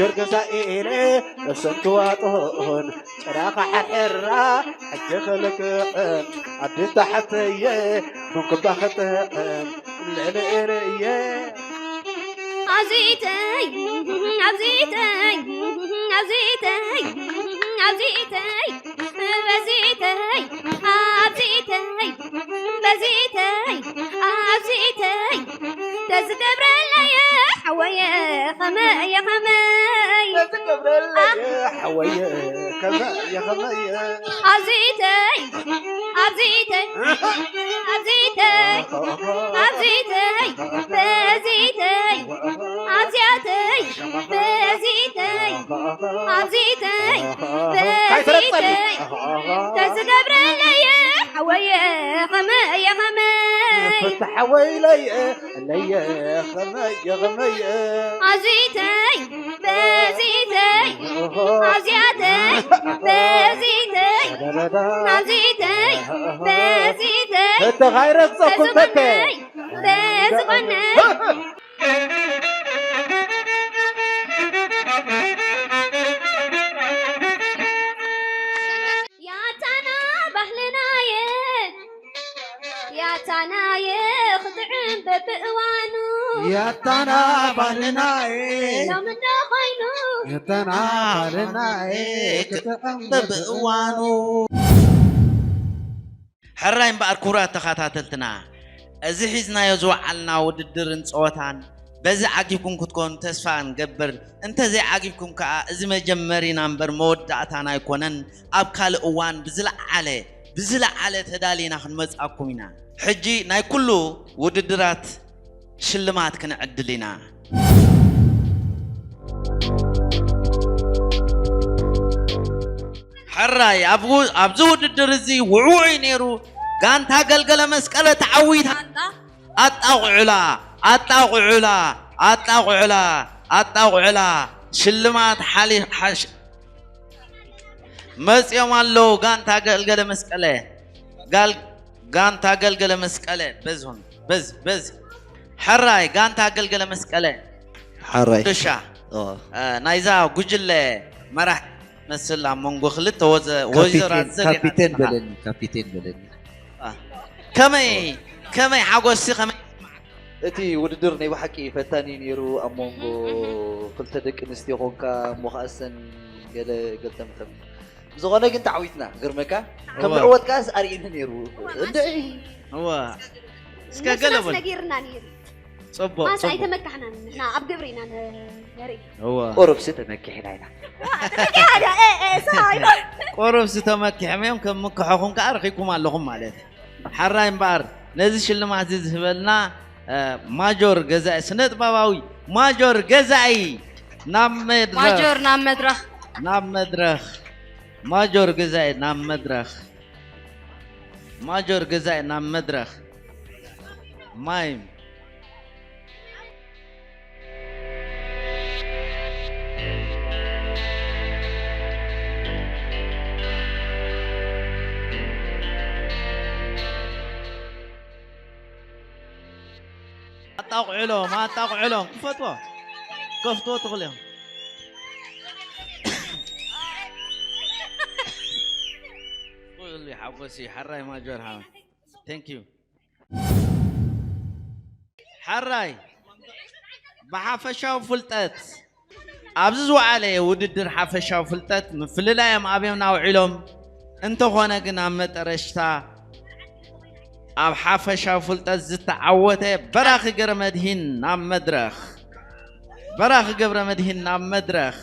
ጀርገሳ ኢለ እሰንትዋጦን ጭራኻ ሓርሕራ ሕጂ ክልክዕን ኣዲ ታሕተየ ቡንክባ ክጥዕም ልዕሊ እየ። ኣዚተይ ኣዚተይ ኣዚተይ ኣዚተይ በዚተይ ኣዚተይ በዚተይ ኣዚተይ ተዝገብረለየ ሓወየ ኸመየ ኸመይ ተዝገብረለየ ሓወየ ከመየ ኸመየ ኣዚተይ ኣዚተይ ኣዚተይ ኣዚተይ በዚተይ ኣዚያተይ በዚተይ ኣዚተይ በዚተይ ተዝገብረለየ ሓወየ ኸመየ ኸመይ ፍትሓወይ ለየ ለየ ኸመየ ኸመየ ኣዚተይ በዚተይ ኣዚያተይ በዚተይ ኣዚተይ በዚተይ ተተኻይረግፀኩም ተተ ተዝኾነይ ተዝኾነይ ያታና ባህልናየ ያታናየ ክጥዕም በብእዋኑ ያታና ባህልናየ ሎምዶ ኮይኑ ያታና ባህልናየ ክጥዕም በብእዋኑ። ሕራይ እምበኣር ክቡራት ተኸታተልትና፣ እዚ ሒዝናዮ ዝወዓልና ውድድርን ጸወታን በዚ ዓጊብኩም ክትኮኑ ተስፋ ንገብር። እንተዘይዓጊብኩም ከኣ እዚ መጀመሪና እምበር መወዳእታና ኣይኮነን። ኣብ ካልእ እዋን ብዝለዓለ፣ ብዝለዓለ ተዳሊና ክንመጽኣኩም ኢና። ሕጂ ናይ ኩሉ ውድድራት ሽልማት ክንዕድል ኢና። ሕራይ ኣብ ው-፣ ኣብዚ ውድድር እዚ ውዕዉዕ እዩ ነይሩ። ጋንታ ገልገለ መስቀለ ተዓዊታ። ኣጣቑዕላ፣ ኣጣቑዕላ፣ ኣጣቑዕላ፣ ኣጣቑዕላ። ሽልማት ሓሊ-፣ ሓሽ-፣ መፂኦም ኣለዉ። ጋንታ ገልገለ መስቀለ። ጋል-፣ ጋንታ ገልገለ መስቀለ። በዝሁን፣ በዝ፣ በዝ። ሕራይ፣ ጋንታ ገልገለ መስቀለ። ሓራይ። ዱሻ። ኦ። እ፣ ናይዛ ጉጅለ መራሕ መስል ኣብ መንጎ ክልተ ወዘ-፣ ወይዘራት ካፒቴን፣ ዘሊዓ ካፒቴን ኣለና። በለኒ፣ ካፒቴን በለኒ። አ፣ ከመይ፣ ከመይ ሓጎስሲ፣ ከመይ እቲ ውድድር ናይ ብሓቂ ፈታኒ ነይሩ፣ ኣብ መንጎ ክልተ ደቂ ኣንስትዮ ኮንካ፣ እሞ ኸኣ እሰን ገለ ገልጠምጠም። ብዝኾነ ግን ተዓዊትና፣ ግርመካ፣ ከም እዋ። ንዕወት ከኣስ ኣርእየኒ ነይሩ። እዋ፣ እንድዒ። እዋ። እስከ ነብስናስ ገለ በል። ነጊርና ነይሩ። ጽቡቕ፣ ማስ ጽቡቕ። ኣይተመካሕናን፣ ንሕና ኣብ ግብሪ ኢና ነ-፣ ነርኢ። እዋ። ቁሩብሲ ተመኪሕና ኢና። ዋ፣ ተመኪሕና፣ እ፣ እ፣ ሰ፣ ኣይኮን። ቁሩብሲ ተመኪሖም እዮም፣ ከም ምክሖኹም ከኣ ረኺብኩም ኣለኹም ማለት እዩ። ሓራይ እምበኣር፣ ነዚ ሽልማት እዚ ዝህበልና፣ እ፣ ማጆር ገዛኢ፣ ስነ ጥበባዊ ማጆር ገዛኢ ናብ መድረኽ። ማጆር ናብ መድረኽ። ናብ መድረኽ። ማጆር ገዛኢ ናብ መድረኽ። ማጆር ገዛኢ ናብ መድረኽ። ማይም። ኣጣቕዕሎም፣ ኣጣቕዕሎም። ክፈትዎ። ከፍትዎ ትኽእሉ እዮም። ኩሉ ሓጎስ እዩ። ሓራይ ማጆር ሓወይ። Thank you። ሓራይ፣ ብሓፈሻዊ ፍልጠት፣ ኣብዚ ዝወዓለ ውድድር ሓፈሻዊ ፍልጠት ምፍልላዮም ኣብዮም ኣውዒሎም፣ እንተኾነ ግን ኣብ መጠረሽታ ኣብ ሓፈሻዊ ፍልጠት ዝተዓወተ በራኺ ገብረመድሂን ናብ መድረኽ። በራኺ ገብረመድሂን ናብ መድረኽ።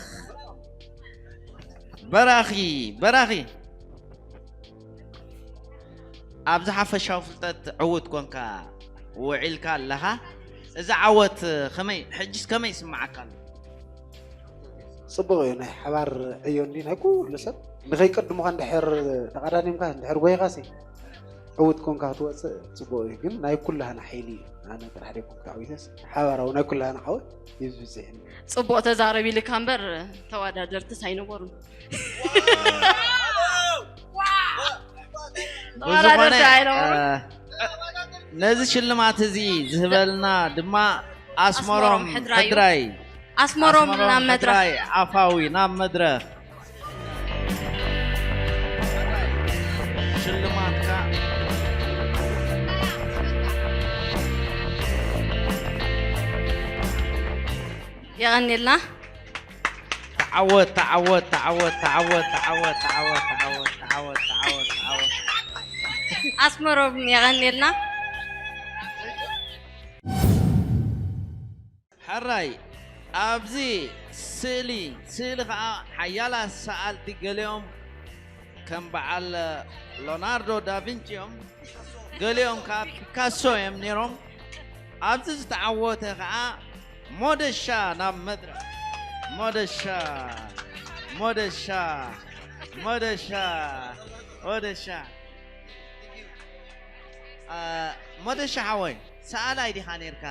በራኺ፣ በራኺ። ኣብዚ ሓፈሻዊ ፍልጠት ዕዉት ኮንካ ውዒልካ ኣለኻ። እዚ ዓወት ከመይ፣ ሕጅስ ከመይ ይስምዓካ ኣሎ? ጽቡቕ እዩ። ናይ ሓባር ዕዮ እንዲ ናይ ኩሉ ሰብ ንኸይቀድሙኻ እንድሕር ተቐዳዲምካ እንድሕር ጎይኻሲ ዕዉት ኮንካ ክትወጽእ ጽቡቕ እዩ። ግን ናይ ኩላህና ሓይሊ እዩ። ኣነ ጥራሕ ደይኮንኩ ተዓዊተስ ሓባራዊ ናይ ኩላህና ዓወት እዩ ዝብዝሕ። ጽቡቕ ተዛረብ ኢልካ እምበር ተወዳደርትስ ኣይነበሩን። ብዝኾነ፣ ተወዳደርቲ ኣይነበሩን። እ፣ ነዚ ሽልማት እዚ ዝህበልና ድማ ኣስመሮም ኣስመሮም ሕድራይ እዩ። ሕድራይ። ኣስመሮም ናብ መድረኽ። ትግራይ ኣፋዊ ናብ መድረኽ። ሽልማትካ የቐንየልና። ተዓወት ተዓወት ተዓወት ተዓወት ተዓወት ተዓወት ተዓወት ተዓወት ተዓወት ተዓወት ኣስመሮም የቐንየልና። ሕራይ ኣብዚ ስእሊ ስእሊ ከዓ ሓያላት ሰኣልቲ ገሊኦም ከም በዓል ሎናርዶ ዳቪንቺ እዮም፣ ገሊኦም ከዓ ፒካሶ እዮም ነይሮም። ኣብዚ ዝተዓወተ ከዓ ሞደሻ ናብ መድረኽ። ሞደሻ ሞደሻ ሞደሻ ሞደሻ ሞደሻ ሓወይ፣ ሰኣላይ ዲኻ ነርካ?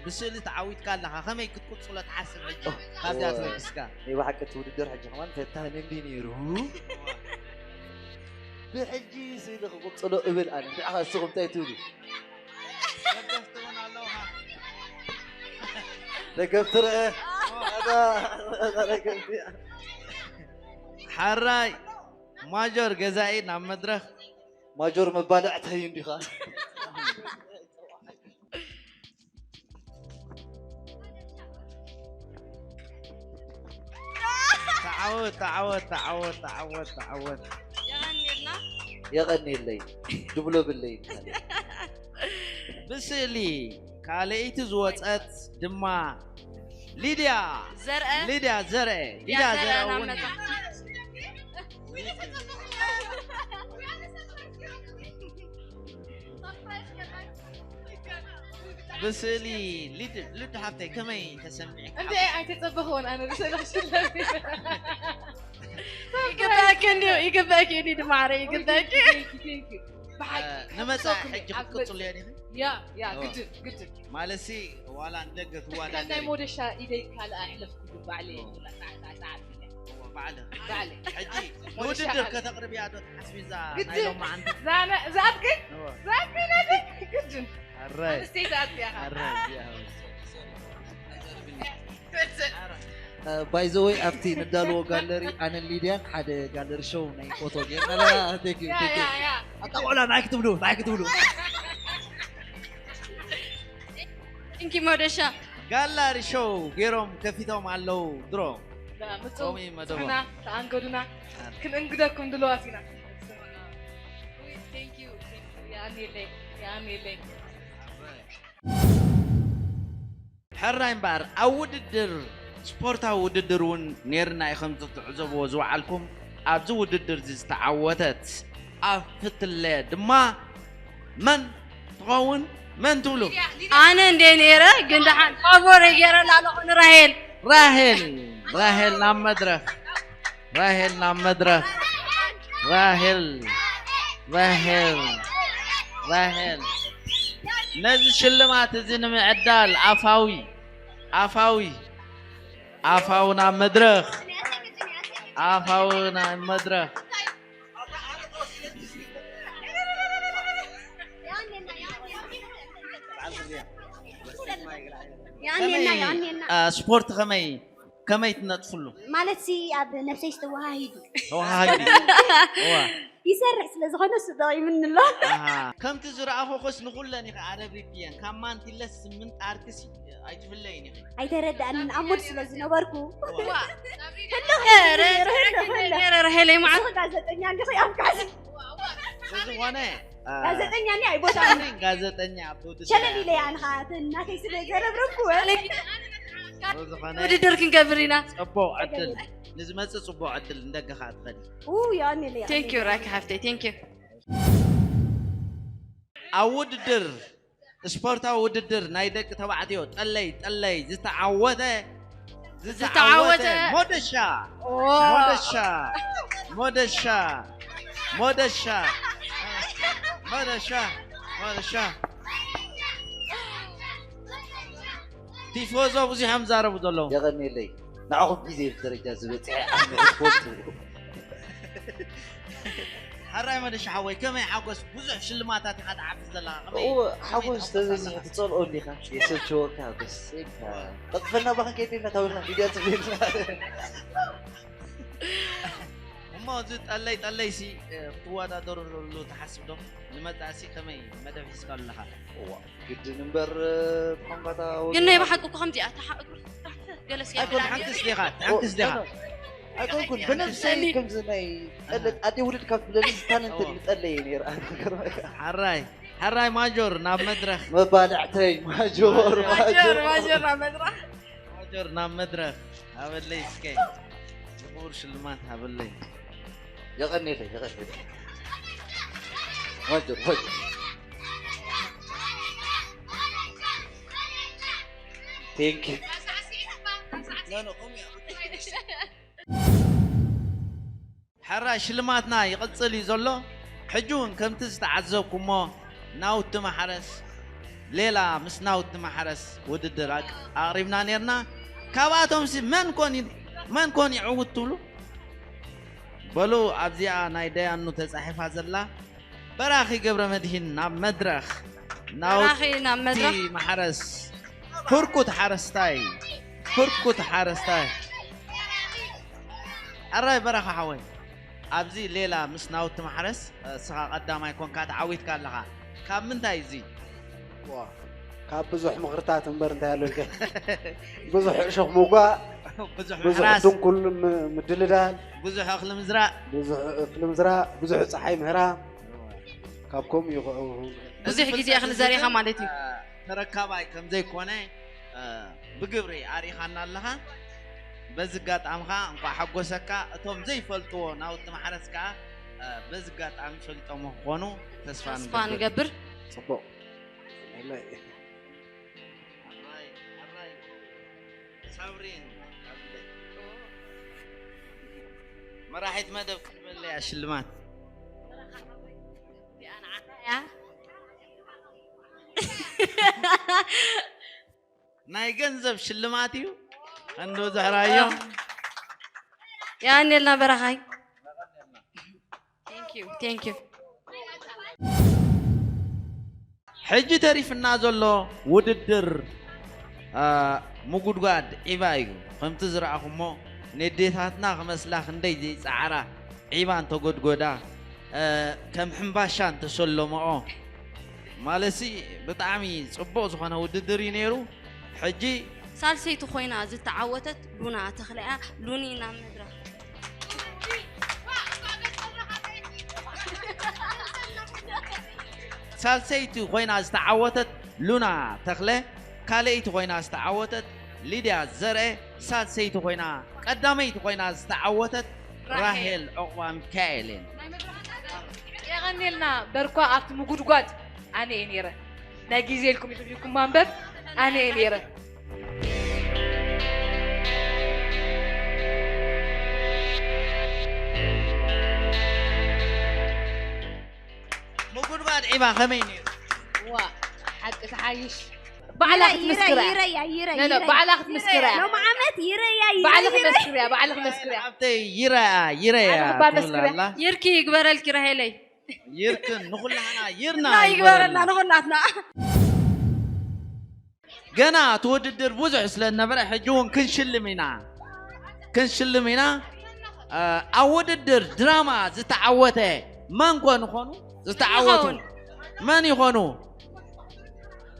ብስእሊ ተዓዊትካ ኣለኻ፣ ከመይ ክትቅጽሎ ትሓስብ ሕጂ ካብዚኣ ተበጊስካ? ናይ ብሓቂ እቲ ውድድር ሕጂ ከማን ፈታኒ እንዲ ነይሩ። ብሕጂ ስእሊ ክቕጽሎ እብል ኣነ። እንታይ ኸ እስኹም እንታይ ትብሉ? ደገፍቲ ርአ። ሓራይ ማጆር ገዛኢ ናብ መድረኽ ማጆር መባልዕተይ እንዲኻ። ተዓወት ተዓወት ተዓወት ተዓወት ተዓወት። የቐንየለይ ድብሎ ብለይ። ብስእሊ ካልኣይቲ ዝወፀት ድማ ሊድያ ዘርአ ሊድያ ዘርአ ሊድያ ዘርአ እውን ብስእሊ ሊድ ልድ ሓፍተይ ከመይ ተሰሚዕካ? እንደ ኣይተጸበኽዎን ኣነ ብስእሊ ክሽለም ይግባእኪ እንዲዩ ይግባእኪ እንዲዩ ድማረ ይግባእኪ ንመጻኢ ሕጂ ክትቅጽሉ እየ ዲኺ? ያ ያ ግድን ግድን ማለትሲ ዋላ ንደገ ትዋዳደሪ ናይ ሞደሻ ኢደይ ካልኣ ኣሕለፍኩ ባዕለይ ባዕለይ ባዕለ ባዕለ ሕጂ ንውድድር ከተቕርብያ ዶ ተሓስቢ እዛ ናይ ሎማዓንቲ ዝኣትኪ ዝኣትኪ ናይደይ ግድን ኣረይ ኣንስተይቲ ኣትኪ ኢኻ ኣረይ ባይ ዘ ወይ ኣብቲ ንዳልዎ ጋለሪ ኣነን ሊድያን ሓደ ጋለሪ ሾው ናይ ፎቶ ጌርና ኣለና። ቴንክ ዩ ቴንክ ዩ። ኣታ ቆልዓ ንዓይ ክትብሉ ንዓይ ክትብሉ። ቴንክ ዩ ሞደሻ። ጋላሪ ሾው ገይሮም ከፊቶም ኣለዉ ድሮ። ከምኡ እዩ መደቦም። ተኣንገዱና ክንእንግደኩም ድለዋት ኢና። ቴንክ ዩ ቴንክ ዩ የቐንየለይ የቐንየለይ። ሕራይ እምበኣር ኣብ ውድድር ስፖርታዊ ውድድር እውን ነይርና እዩ ከምዚ ትዕዘብዎ ዝወዓልኩም ኣብዚ ውድድር እዚ ዝተዓወተት ኣብ ፍትለ ድማ መን ትኸውን መን ትብሉ ኣነ እንደ ነይረ ግን ደሓን ፋቮረ ገይረ ላለኹ ንራሄል ራሄል ራሄል ናብ መድረኽ ራሄል ናብ መድረኽ ራሄል ራሄል ራሄል ነዚ ሽልማት እዚ ንምዕዳል ኣፋዊ ኣፋዊ ኣፋዊ ናብ መድረኽ ኣፋዊ ናብ መድረኽ ስፖርት ከመይ ከመይ ትነጥፍሉ? ማለት ሲ ኣብ ነብሰይ ዝተወሃሂዱ። ተወሃሃዲ። እዋ። ይሰርሕ ስለ ዝኾነ እሱ ጠቒሙኒ ኣሎ። ኣሃ። ከምቲ ዝረኣኹኽስ ንኹለን ኢኻ ኣረብርብየን። ካብ ማንቲለስ ስምንት ኣርክሲ ኣይትፍለይን ኢኺ። ኣይተረድኣንን ኣብ ሙድ ስለ ዝነበርኩ። እዋ። ሄለይ መዓት። ንስኺ ጋዜጠኛ እንዲኺ ኣብ ካሲ። ስለዝኾነ ጋዜጠኛ ኒ ኣይቦታን ጋዜጠኛ ሸለል ኢለ ኣንኻ ናተይ ስለ ዘረብረብኩ ውድድር ክንገብር ኢና። ጽቡቕ ዕድል ንዝመጽእ ጽቡቕ ዕድል ንደገኻ ትኸዲ። ቴንክ ዩ ራኪ ሓፍተይ ቴንክ ዩ። ኣብ ውድድር ስፖርታዊ ውድድር ናይ ደቂ ተባዕትዮ ጠለይ ጠለይ ዝተዓወተ ዝተዓወተ ሞደሻ ሞደሻ ሞደሻ ሞደሻ ሞደሻ ሞደሻ ቲፎዞ ብዙሕ እዮም ዛረቡ ዘለዉ የቐኒለይ ንዓኹም ግዜ ደረጃ ዝበፅሐ ኣንብዕት ፎቶ ሕራይ መደሻ ሓወይ፣ ከመይ ሓጎስ? ብዙሕ ሽልማታት ኢኻ ትዓቢ ዘለኻ። ከመይ፣ እዎ፣ ከመይ ሓጎስ ተሓጎስ ተዘይዝሕ ኣለኻ? ትጸልኦ እንዲኻ፣ የሰልችወካ፣ ደስ ኢልካ። እወ። ቀጥፈና ባኽን ከይድ ኢልና ታዊልና ሚድያ ትብልና። እሞ እዚ ጠለይ ጠለይ ሲ፣ እ፣ ክትወዳደረሉ ትሓስብ ዶ? ንመጻእሲ ከመይ መደብ ሒዝካ ኣለኻ? እዋ፣ ግድን እምበር፣ እ፣ ብቋንቋታ ግን ናይ ብሓቂ እኮ ከምዚኣ ተሓ-፣ እግሩ ተሓተ ገለስ እያ ኣይኮን ብላዕ ሓንክስ ዲኻ? ሓንክስ ዲኻ? ኣይኮንኩን፣ ብነብሰይ ብሰኒ። ከምዚ ናይ ጠለ-፣ ኣደ ውልድ ካብ ትብለኒ ታለንትድ እዎ። ምጠለየ ነይረ። ኣነ ገርመካ። ሓራይ፣ ሓራይ ማጆር ናብ መድረኽ። መባልዕተይ፣ ማጆር፣ ማጀር ማጆር። ማጀር ኣብ መድረኽ ማጆር ናብ መድረኽ። ሃበለይ እስከ። ዝኽቡር ሽልማት ሃበለይ። የቐንየለይ፣ የቐንየለይ። ማጆር፣ ማጆር። Thank you። ሕራይ ሽልማትና ይቕጽል እዩ ዘሎ። ሕጂ እውን ከምቲ ዝተዓዘብኩሞ ናውቲ ማሕረስ ሌላ ምስ ናውቲ ማሕረስ ውድድር ኣቅ-፣ ኣቕሪብና ነርና። ካብኣቶምሲ መን ኮን ይ-፣ መን ኮን ይዕውት ትብሉ? በሉ ኣብዚኣ ናይ ደያኑ ተጻሒፋ ዘላ በራኺ ገብረ መድሂን ናብ መድረኽ። በራኺ ናብ መድረኽ። ናውቲ ማሕረስ። ህርኩት ሓረስታይ። ህርኩት ሓረስታይ። ኣራይ በራኺ ሓወይ። ኣብዚ ሌላ ምስ ናውቲ ማሕረስ፣ እስኻ ቀዳማይ ኮንካ ተዓዊትካ ኣለኻ። ካብ ምንታይ እዚ? ዋ፣ ካብ ብዙሕ ምኽርታት እምበር እንታይ ኣሎ ኢልካ? ብዙሕ እሾኽ ምውጋእ፣ ብዙሕ ብዙሕ ምሕራስ፣ ድንኩል ም-፣ ምድልዳል፣ ብዙሕ እኽሊ ምዝራእ። ብዙሕ እኽሊ ምዝራእ፣ ብዙሕ ጸሓይ ምህራም፣ ካብ ከምኡ ይኸ-፣ ብዙሕ ግዜ እኽሊ ዘሪእኻ ማለት እዩ። ተረካባይ ከም ዘይኮነ፣ እ፣ ብግብሪ ኣርኢኻና ኣለኻ። በዚ ኣጋጣሚ ኸኣ እንቋዕ ሓጎሰካ። እቶም ዘይፈልጥዎ ናውቲ ማሕረስ ከኣ፣ እ፣ በዚ ኣጋጣሚ ፈሊጦሞ ክኾኑ ተስፋ ተስፋ ንገብር። ንገብር። ጽቡቕ። ወላሂ። ኣራይ፣ ኣራይ። ሳብሪን፣ መራሒት መደብ ክንበለያ ሽልማት። ናይ ገንዘብ ሽልማት እዩ። እንዶ ዘሕራዮ። የቐንየልና በራኻይ። Thank you, thank you። ሕጂ ተሪፍና ዘሎ ውድድር፣ አ፣ ምጉድጓድ ዒባ እዩ። ከምቲ ዝረኣኹሞ፣ ነዴታትና ክመስላ ክንደይ ዘይጸዓራ ዒባ እንተጎድጎዳ፣ እ፣ ከም ሕምባሻ እንተሰለመኦ፣ ማለትሲ ብጣዕሚ ጽቡቕ ዝኾነ ውድድር እዩ ነይሩ። ሕጂ ሳልሰይቲ ኮይና ዝተዓወተት ሉና ተኽለያ። ሉኒ ናብ መድረኽ። ሳልሰይቲ ኮይና ዝተዓወተት ሉና ተኽለ፣ ካልኣይቲ ኮይና ዝተዓወተት ሊድያ ዘርአ፣ ሳልሰይቲ ኮይና፣ ቀዳመይቲ ኮይና ዝተዓወተት ራሄል። ራሄል ዑቕባ ሚካኤል እየን። የቐንየልና በርኳ ኣብቲ ምጉድጓድ ኣነ እየ ነይረ። ናይ ግዜ ኢልኩም ይሕልዩኩም እምበር ኣነ እየ ነይረ። ምጉድጓድ ዒባ ከመይ ነይሩ? ዋ ሓቂ ትሓይሽ። ባዕላ ክትምስክራ እያ። ይረያ ይረያ ነ፣ ነ፣ ባዕላ ክትምስክራ እያ። ሎም ዓመት ይረያ ባዕላ ይረያ ክመስክር እያ። ባዕላ ክመስክር እያ። ኣብተይ ይረያ ይረያ ኣነ ክባ ትብል መስክር እያ። ኣላ። ይርኪ ይግበረልኪ ራሄለይ። ይርክን ንኹላህና ይርና ና ይግበረልና ንኹላትና። ገና እቲ ውድድር ብዙሕ ስለ ዝነበረ ሕጂ እውን ክንሽልም ኢና። ክንሽልም ኢና። እ፣ ኣብ ውድድር ድራማ ዝተዓወተ መን ኮን ይኾኑ? ዝተዓወቱ ይኸውን። መን ይኾኑ?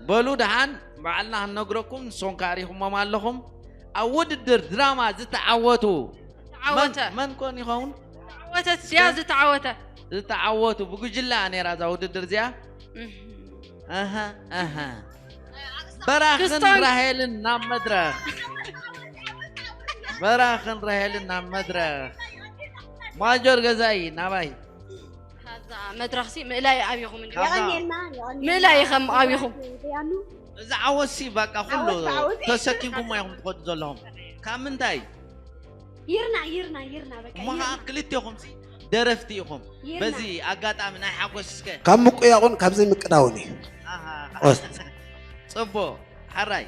በሉ ደሓን ባዕልና ክንነግረኩም፣ ንስኹም ከኣ ሪኹሞም ኣለኹም። ኣብ ውድድር ድራማ ዝተዓወቱ መን፣ ተዓወተ። መን ኮን ይኸውን? ተዓወተት ድያ ዝተዓወተ? ዝተዓወቱ ብጉጅለ እያ ነይራ እዛ ውድድር እዚኣ። እህ። ኣሃ፣ ኣሃ። በራኽን ክስቶን። ራሄልን ናብ መድረኽ። በራኽን ራሄልን ናብ መድረኽ። ማጆር ገዛኢ ናባይ። ካብዛ መድረኽሲ ምእላይ ኣብኹም እንዲ። ካብዛ የቐንየልና የቐንየልና። ምእላይ ኢኸም ኣብኹም። ደያኑ እዚ ዓወትሲ በቃ ኩሉ ዓወት፣ ዓወት። ተሰኪምኩሞ ኢኹም ትኸዱ ዘለኹም። ካብ ምንታይ? ይርና ይርና ይርና በቃ እሞ ኸዓ ይርና። ክልቴኹምሲ ደረፍቲ ኢኹም። ይርና። በዚ ኣጋጣሚ ናይ ሓጎስ እስከ። ካብ ምቁያቑን ካብ ዘይምቅዳውን እዩ። ኣሃ። ወስ- ጽቡቕ። ሓራይ፣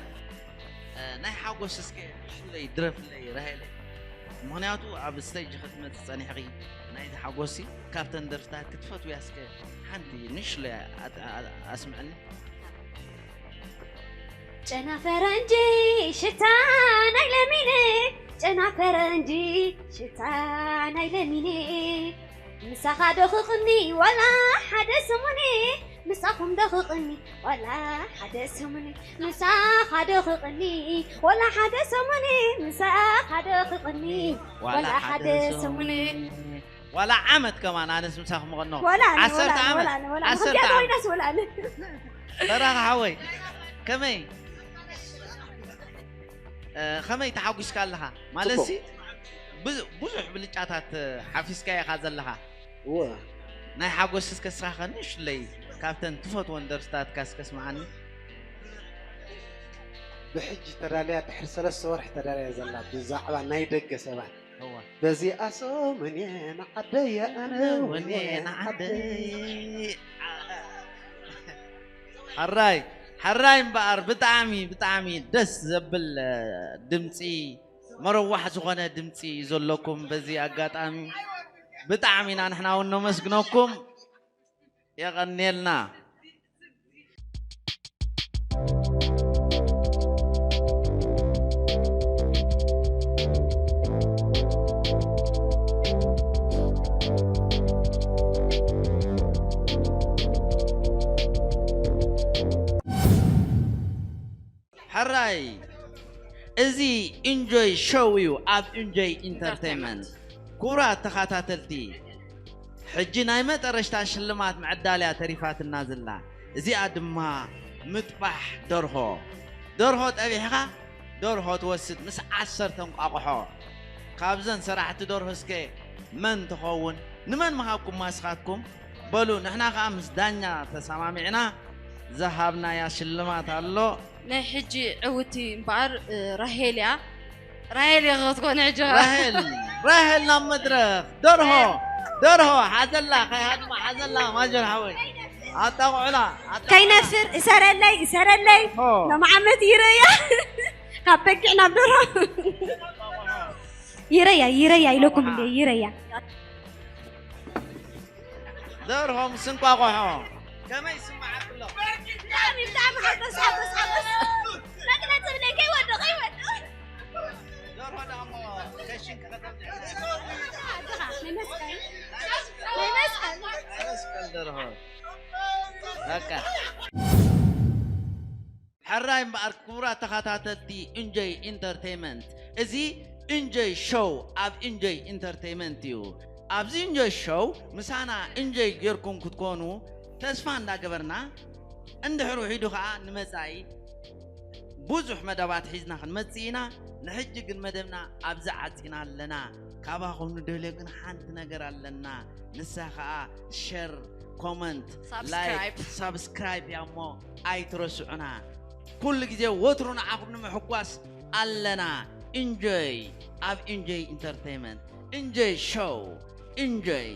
እ፣ ናይ ሓጎስ እስከ ሽለይ ድረፍለይ ራሄለይ። ምኽንያቱ ኣብ ስቴጅ ክትመጽእ ጸኒሕኺ ናይዚ ሓጎሲ ካብተን ደርፍታት ክትፈትውያ እስከ ሓንቲ ንእሽለይ ኣት- ኣ- ኣስምዐኒ። ጨና ፈረንጂ ሽታ ናይ ለሚነ፣ ጨና ፈረንጂ ሽታ ናይ ለሚነ። ምሳኻ ዶ ክቕኒ ዋላ ሓደ ሰሙነ፣ ምሳኹም ዶ ክቕኒ ዋላ ሓደ ሰሙነ፣ ምሳኻ ዶ ክቕኒ ዋላ ሓደ ሰሙነ፣ ምሳኻ ዶ ክቕኒ ዋላ ሓደ ሰሙነ። ዋላ ዓመት ከማን ኣነስ ምሳኹም ምቐኖ ወላ ኣነ፣ ዓሰርተ ወላ ኣነ፣ ዓመት ወላ ኣነ፣ ወላ ኣነ። ዓሰርተ ምክንያቱ ዓመት ወይናስ ወላ ኣነ። በራኻ ሓወይ ከመይ እ፣ ከመይ ተሓጒስካ ኣለኻ ማለት ሲ ብዙ- ብዙሕ ብልጫታት እ፣ ሓፊስካ ኢኻ ዘለኻ እወ ናይ ሓጎስ እስከ ስኻ ኸ ንእሽለይ ካብተን ትፈትወን ደርፍታትካ እስከ ስምዓኒ ብሕጂ ተዳልያ ድሕሪ ሰለስተ ወርሒ ተዳልያ ዘላ ብዛዕባ ናይ ደገ ሰባት እዋ በዚኣ ሰሙን እየ ንዓደየ ኣነ እውን እየ ንዓደየ ሓራይ ሓራይ እምበኣር ብጣዕሚ ብጣዕሚ ደስ ዘብል እ፣ ድምፂ መረዋሕ ዝኾነ ድምፂ እዩ ዘለኩም በዚ ኣጋጣሚ ብጣዕሚ ኢና ንሕና እውን ነመስግነኩም የቐንየልና ሕራይ እዚ ኢንጆይ ሾው እዩ ኣብ ኢንጆይ ኢንተርቴንመንት ክቡራት ተኸታተልቲ ሕጂ ናይ መጠረሽታ ሽልማት ምዕዳልያ ተሪፋትና ዘላ እዚኣ ድማ ምጥባሕ ደርሆ ደርሆ ጠቢሕኻ ደርሆ ትወስድ ምስ ዓሰርተ እንቋቑሖ ካብዘን ሰራሕቲ ደርሆ እስከ መን ትኸውን ንመን ምሃብኩም ማስኻትኩም በሉ ንሕና ከዓ ምስ ዳኛ ተሰማሚዕና ዝሃብናያ ሽልማት ኣሎ ናይ ሕጂ ዕውቲ እምበኣር ራሄል እያ ራሄል እያ ክትኮን ሕጂ ራሄል ራሄል ናብ መድረክ ደርሆ ደርሆ ሓዘላ ከይሃድማ ሓዘላ ማጀር ሓወይ ኣጣቑዕላ ኣጣቑዕላ። ከይነፍር እሰረለይ እሰረለይ ሎም ዓመት ይረያ ካብ በጊዕ ናብ ደርሆ ይረያ ይረያ ኢለኩም እንደ ይረያ ደርሆ ምስ እንቋቑሖ ከመይ ይስምዓክሎ ብጣዕሚ ብጣዕሚ ሓጎስ ሓጎስ ሓጎስ መግለፂ ብለይ ከይወዶ ከይወዶ ደርሆ ደሞ ከሽን ከተብልዕ ናይ መስቀል ናይ መስቀል መስቀል ደርሆ በቃ ሕራይ እምበኣር ክቡራት ተኸታተልቲ ኢንጆይ ኢንተርቴይመንት እዚ ኢንጆይ ሾው ኣብ ኢንጆይ ኢንተርቴይመንት እዩ ኣብዚ ኢንጆይ ሾው ምሳና ኢንጆይ ጌርኩም ክትኮኑ ተስፋ እንዳገበርና እንድሕር ውሒዱ ከዓ ንመፃኢ ብዙሕ መደባት ሒዝና ክንመፅእ ኢና ንሕጂ ግን መደብና ኣብዚ ዓፂና ኣለና ካባኹም ንደልዮ ግን ሓንቲ ነገር ኣለና ንሳ ከዓ ሸር ኮመንት ላይክ ሳብስክራይብ እያ እሞ ኣይትረስዑና ኩሉ ግዜ ወትሩ ንዓኹም ንምሕጓስ ኣለና ኢንጆይ ኣብ ኢንጆይ ኢንተርቴይመንት ኢንጆይ ሾው ኢንጆይ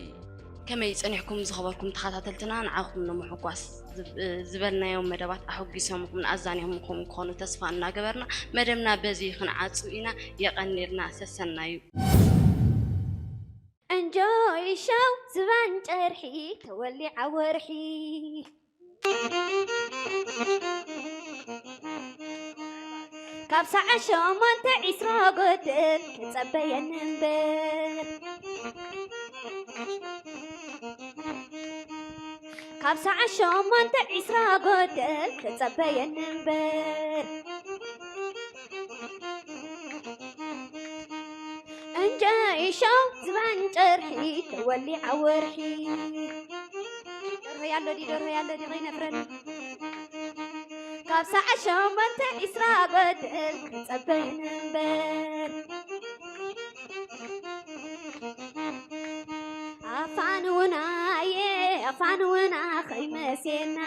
ከመይ ጸኒሕኩም ዝኸበርኩም ተኸታተልትና ንዓኹም ንምሕጓስ ዝበልናዮም መደባት ኣሐጒሶምኹምን ኣዛኒሆምኹምን ክኾኑ ተስፋ እናገበርና መደብና በዚ ክንዓጹ ኢና የቐንየልና ሰሰናዩ እንጆይ ሸው ዝባን ጨርሒ ተወሊዓ ወርሒ ካብ ሰዓት ሸሞንተ ዒስራ ጎደል ተጸበየኒ እምበር ካብ ሰዓት ሸሞንተ ዒስራ ጎደል ተጸበየኒ እምበር እንጀይሾ ዝባን ጨርሒ ተወሊዓ ወርሒ ደርሆ ያሎ ዲ ደርሆ ያሎ ዲ ከይነፍረኒ ካብ ሰዓት ሸሞንተ ዒስራ በደል ክጸበይን እምበር ኣፋንውናየ ኣፋንውና ከይመሴና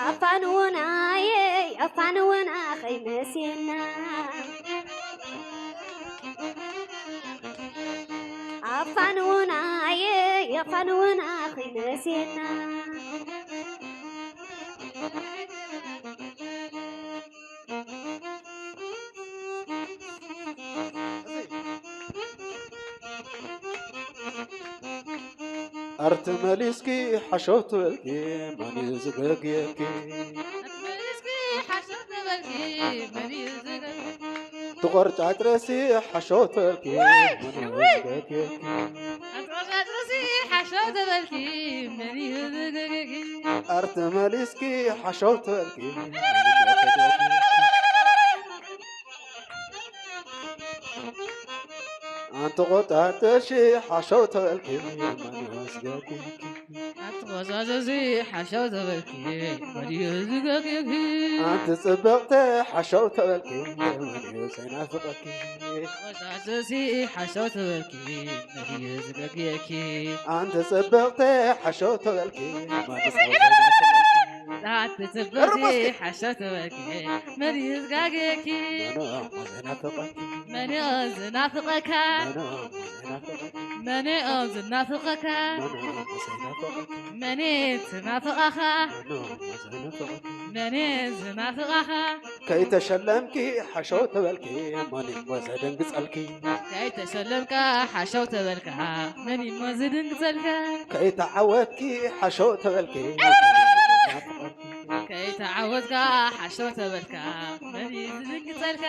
ኣፋንውናየ ኣፋንውና ከይመሴና ኣፋንውናየ ኣፋንውና ከይመሴና ኣርቲ መሊስኪ ሓሸው ትበልኪ፣ መን እዩ ዝገግየኪ? መሊስኪ ሓሸው ትበልኪ፣ መን እዩ ዝገግየኪ? ትቖርጫ ጥረሲ ሓሸው ትበልኪ፣ መን እዩ ዝገግየኪ? ኣትቆርጫ ጥረሲ ሓሸው ትበልኪ፣ መን እዩ ዝገግየኪ? ኣርቲ መሊስኪ ሓሸው ትበልኪ፣ መን እዩ ዝገግየኪ? ኣንቲ ቆጣጥሽ ሓሸው ተበልኪ፣ መን ይወስደኪ? ኣትቆዛዘዚ ሓሸው ትበልኪ፣ መን እዩ ዝገግየኪ? ኣንቲ ጽብቕቲ ሓሸው ተበልኪ፣ መን እዩ ዘይናፍቐኪ? ቆዛዘዚ ሓሸው ትበልኪ፣ መን እዩ ዝገግየኪ? ኣንቲ ጽብቕቲ ሓሸው ተበልኪ፣ መን እዩ ዘይናፍቐኪ? ኣቲ ጽብቕቲ ሓሸው ትበልኪ፣ መን እዩ ዝጋግየኪ? መን እዩ ዘይናፍቐኪ? መን እዩ ዝናፍቐካ? መን እዩ ዘይናፍቐኪ? መን እዩ ዝናፍቐካ? መን እዩ ዘይናፍቐኪ? መን እዩ ትናፍቐኻ? መን እዩ ዘይናፍቐኪ? መን እዩ ዝናፍቐኻ? ከይተሸለምኪ ሓሸው ተበልኪ፣ መን እዩ ዘደንግጸልኪ? ከይተሸለምካ ሓሸው ተበልካ፣ መን እዩ ዝድንግጸልካ? ከይተዓወትኪ ሓሸው ተበልኪ፣ ከይተዓወትካ ሓሸው ተበልካ፣ መን እዩ ዝድንግጸልካ?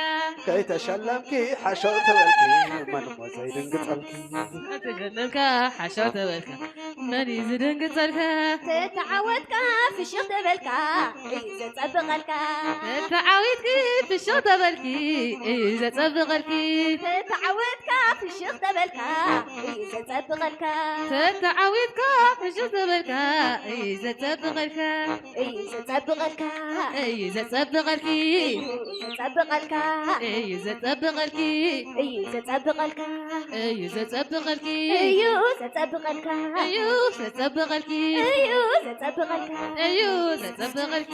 ከይተሸለምኪ ሓሸው ተበልኪ፣ መን እሞ ዘይድንግጸልኪ? ከይተሸለምካ ሓሸው ተበልካ፣ መን እዩ ዝድንግጸልካ? ተተዓወትካ ፍሽኽ ተበልካ እዩ ዘጸብቐልካ። ተተዓዊትኪ ፍሽኽ ተበልኪ እዩ ዘጸብቐልኪ። ተተዓወትካ ፍሽኽ ተበልካ እዩ ዘጸብቐልካ። ተተዓዊትካ ፍሽኽ ተበልካ እዩ ዘጸብቐልካ። እዩ ዘጸብቐልካ። እዩ ዘጸብቐልኪ። እዩ ዘጸብቐልካ። እዩ ዘጸብቐልኪ። እዩ ዘጸብቐልካ። እዩ ዘጸብቐልኪ። እዩ ዘጸብቐልካ። እዩ ዘጸብቐልኪ። እዩ ዘጸብቐልካ። እዩ ዘጸብቐልኪ።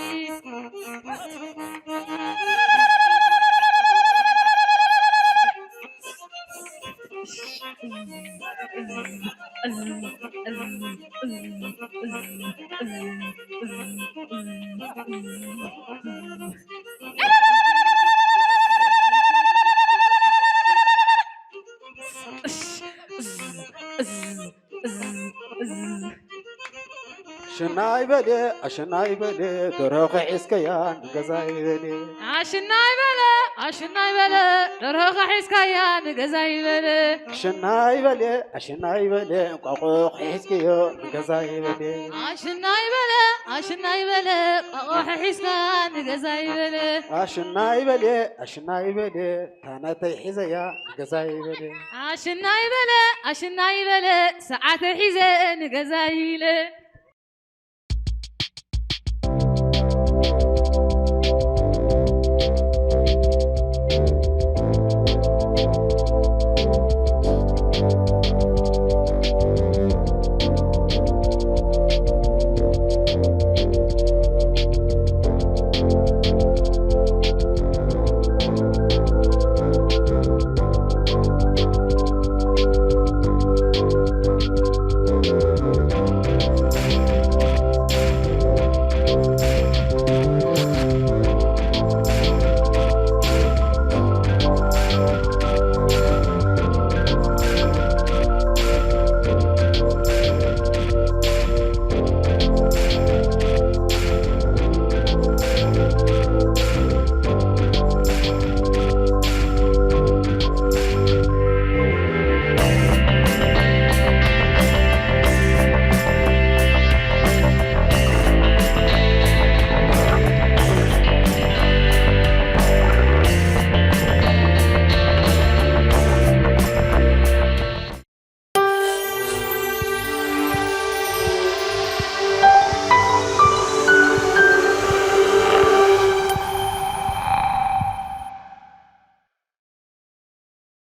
ሽናይ በለ ኣሽናይ በለ፣ ደርሆ ሒዝካያ ንገዛይ በለ። ኣሽናይ በለ ኣሽናይ በለ፣ ደርሆ ሒዝካያ ንገዛይ በለ። ኣሽናይ በለ ኣሽናይ በለ፣ እንቋቑሖ ሒዝክዮ ንገዛይ በለ። ኣሽናይ በለ ኣሽናይ በለ፣ እንቋቑሖ ሒዝካ ንገዛይ በለ። ኣሽናይ በለ ኣሽናይ በለ፣ ታናተይ ሒዘያ ንገዛይ በለ። ኣሽናይ በለ ኣሽናይ በለ፣ ሰዓተ ሒዘ ንገዛይ ኢለ።